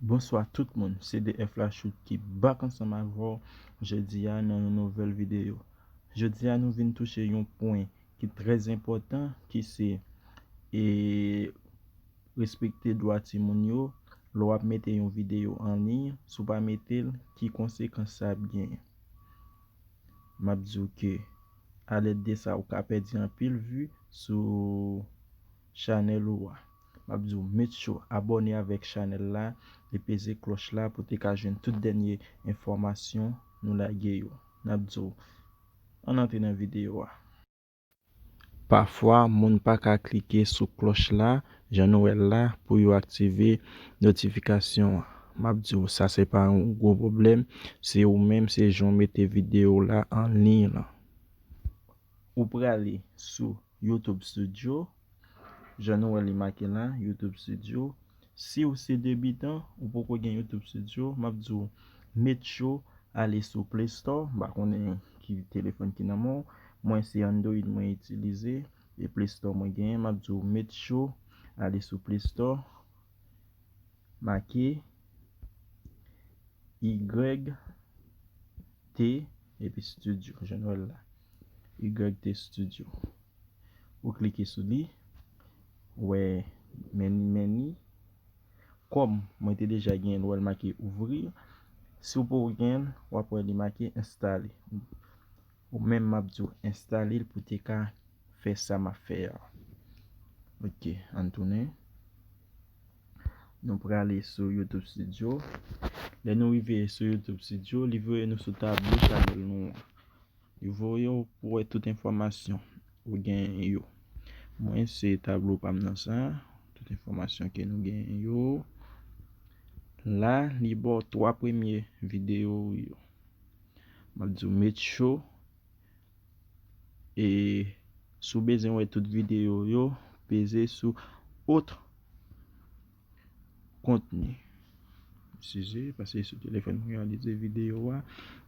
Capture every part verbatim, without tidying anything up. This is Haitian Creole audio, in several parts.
Bonswa tout moun, se D F Lachoute ki back ansanm avè w jodi a nan yon nouvèl videyo. Jodi a nou vin touche yon pwen ki trè enpòtan, ki se, e, respekte dwa timoun yo. Lè w ap mete yon videyo an liy, si w pa mete l, ki konsekans sa ap genyen? M ap di w ke alèd de sa, ou ka pèdi anpil vi sou chanèl ou a. M ap di w, make sure abòne avèk chanèl la e peze klòch la pou te ka jwenn tout dènye enfòmasyon nou lage yo. N ap di w, ann antre nan videyo a. Pafwa, moun pa ka klike sou klòch la, Jan Nwèl la, pou yo aktive notifikasyon an. M ap di w, sa se pa yon gwo pwoblèm. Se ou menm, se jan w mete videyo w la an liy lan. Ou prale sou YouTube Studio. Jan nou wè li make la, YouTube Studio. Si w se debitan, ou poko gen YouTube Studio, m ap di w, make sure ale sou Play Store. M pa konnen ki telefòn ki nan men w. Mwen, se Android mwen itilize. E Play Store mwen genyen, m ap di w, make sure ale sou Play Store. Make Y T epi Studio, jan nou wè l la. Y T Studio. Ou klike sou li. Ou wè meni, meni. Kòm mwen te deja genyen l, ou wè l make ouvrir. Si w poko genyen l, w ap wè li make enstale. Ou menm, m ap di w enstale l pou te ka fè sa m ap fè a. Ok, ann tounen. Nou prale sou YouTube Studio. Lè nou rive sou YouTube Studio, li voye nou sou tablo chanèl nou an. Li voye w pou wè tout enfòmasyon ou genyen yo. Mwen, se tablo pa m nan sa. Tout enfòmasyon ke nou genyen yo. La, li ba w twa premye videyo ou yo. M ap di w make sure. E si w bezwen wè tout videyo yo, peze sou autre contenu. Eskize, paske sou telefòn mwen realize videyo a,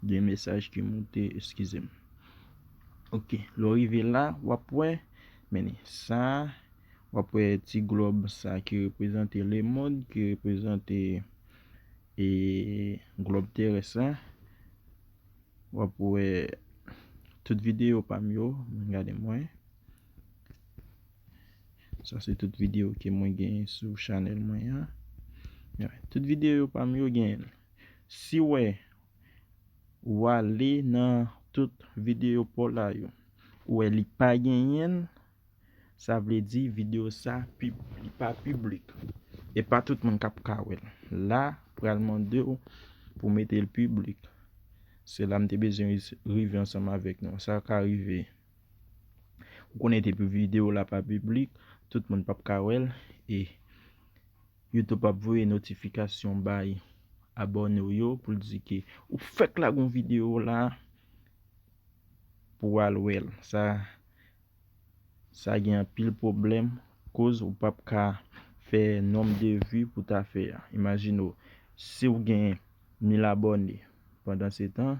gen mesaj ki moute, eskize m. Ok, lè w rive la, w ap wè, men sa, w ap wè ti glòb sa ki reprezante lemond, ki reprezante, e, glòb terès la. W ap wè tout videyo pa m yo, mwen gade mwen. Sa se tout videyo ke mwen genyen sou chanèl mwen an. Ya, tout videyo pa m yo genyen l. Si w wè, ou ale nan tout videyo pa w la yo, ou wè li pa genyen l, sa vle di videyo sa pib-, li pa piblik. E pa tout moun k ap ka wè l. La, pral mande w pou mete l piblik. Se la m te bezwen ris-, rive ansanm avèk nou. Sa ka rive. Ou konnen depi videyo la pa piblik, tout moun p ap ka wè l. E YouTube ap voye notifikasyon bay abòne w yo pou l di ke ou fèk lage yon videyo la pou w al wè l. Sa, sa gen anpil pwoblèm, koz ou p ap ka fè nonb de vi pou ta fè a. Imajine w, si w gen mil abòne, pandan se tan,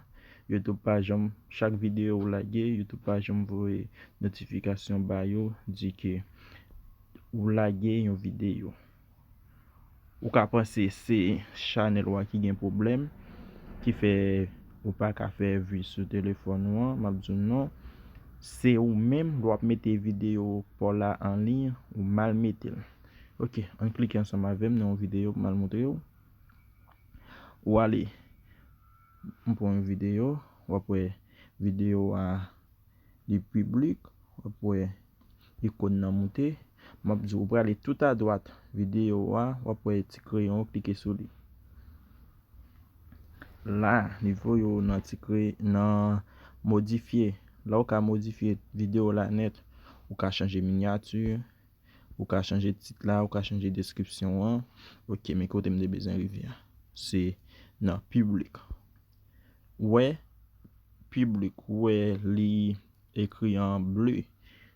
YouTube pa janm, chak videyo ou lage, YouTube pa janm voye notifikasyon ba yo, di ke ou lage yon videyo. Ou ka panse se chanèl ou a ki gen pwoblèm, ki fè ou pa ka fè vi sou telefòn ou an. M ap di w non. Se ou menm, lè w ap mete videyo pa w la an liy, ou mal mete l. Ok, ann klike ansanm avè m nan yon videyo pou m al montre w. Ou ale, m pran yon videyo, w ap wè videyo a li piblik, w ap wè ikòn nan moute. M ap di w, ou prale tout adwat videyo a, w ap wè ti kreyon, klike sou li. La, li voye w nan ti kre-, nan modifye. La, ou ka modifye videyo la nèt. Ou ka chanje minyati, ou ka chanje tit la, ou ka chanje deskripsyon an. Ok, men kote m te bezwen rive a, se nan piblik. Wè, piblik, wè li ekri an ble.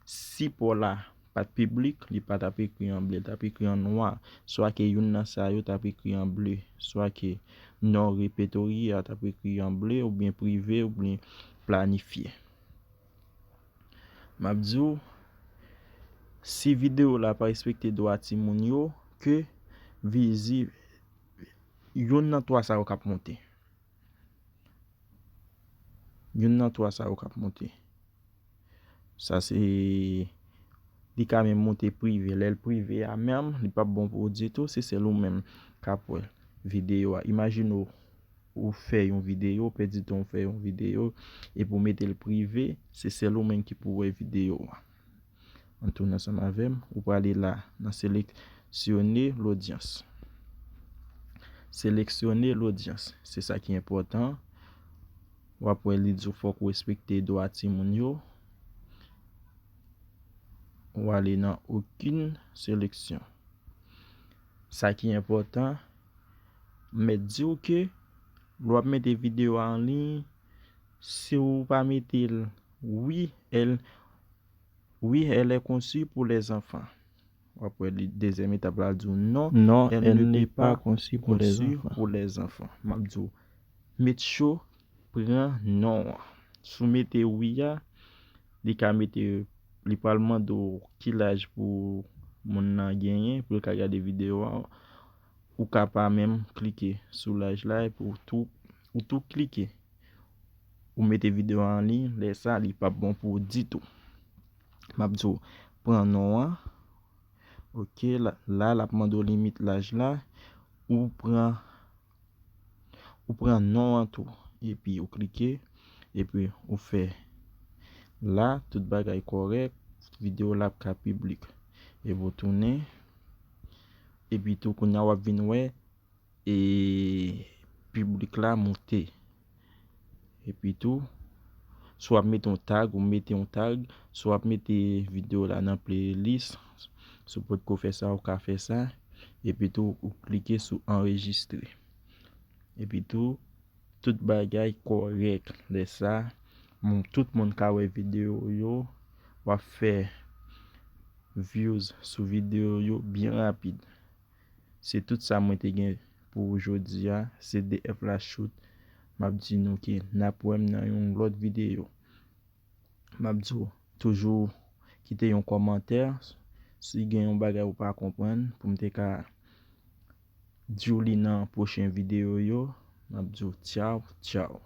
Si pa w la pa t piblik, li pa t ap ekri an ble, li t ap ekri an nwa. Swa ke youn nan sa yo t ap ekri an ble, swa ke non repetorye a t ap ekri an ble, oubyen prive, oubyen planifye. M ap di w, si videyo la pa respekte dwa timoun yo, ke vizi-, youn nan twa sa yo k ap monte. Youn nan twa sa yo k ap monte. Sa se, li ka menm monte prive. Lè l prive a menm, li p ap bon pou ou ditou, se sèl ou menm k ap wè videyo a. Imajine w, ou fè yon videyo, pèdi tan w fè yon videyo, epi w mete l prive, se sèl ou menm ki pou wè videyo a. Ann tounen ansanm avè m, ou prale la nan seleksyone lodyans. Seleksyone lodyans, se sa ki enpòtan. W ap wè li di w fòk ou respekte dwa timoun yo. Ou ale nan okenn seleksyon. Sa ki enpòtan, m mèt di w ke lè w ap mete videyo a an liy, si w pa mete l, wi, elle, oui, elle est conçue pour les enfants. W ap wè li, dezyèm etap la di w non, non, elle n'est pas conçue pour les enfants. M ap di w, met cho, pran non an. Si w mete wi a, li ka mete, li pral mande w ki laj pou moun nan genyen, pou l ka gade videyo a. Ou ka pa menm klike sou laj la, epi ou tou, ou tou klike. Ou mete videyo a an liy, lè sa, li p ap bon pou ou ditou. M ap di w, pran non an. Ok, la, la, l ap mande w limit laj la. Ou pran, ou pran non an tou. Epi ou klike, epi ou fè la, tout bagay kòrèk, videyo la ap ka piblik. Epi ou tounen, epi tou kounye a w ap vin wè, e piblik la moute. Epi tou, si w ap mete yon tag, ou mete yon tag, si w ap mete videyo la nan playlist, si w potko fè sa, ou ka fè sa. Epi tou, ou klike sou anrejistre. Epi tou, tout bagay kòrèk. Lè sa, moun, tout moun ka wè videyo yo, w ap fè views sou videyo yo byen rapid. Se tout sa mwen te gen pou jodi a. Se D F la Shoot. M ap di nou ke n ap wè m nan yon lòt videyo. M ap di w, toujou kite yon kòmantè si gen yon bagay ou pa konprann pou m te ka di w li nan pwochen videyo yo. M ap di w tchaw, tchaw.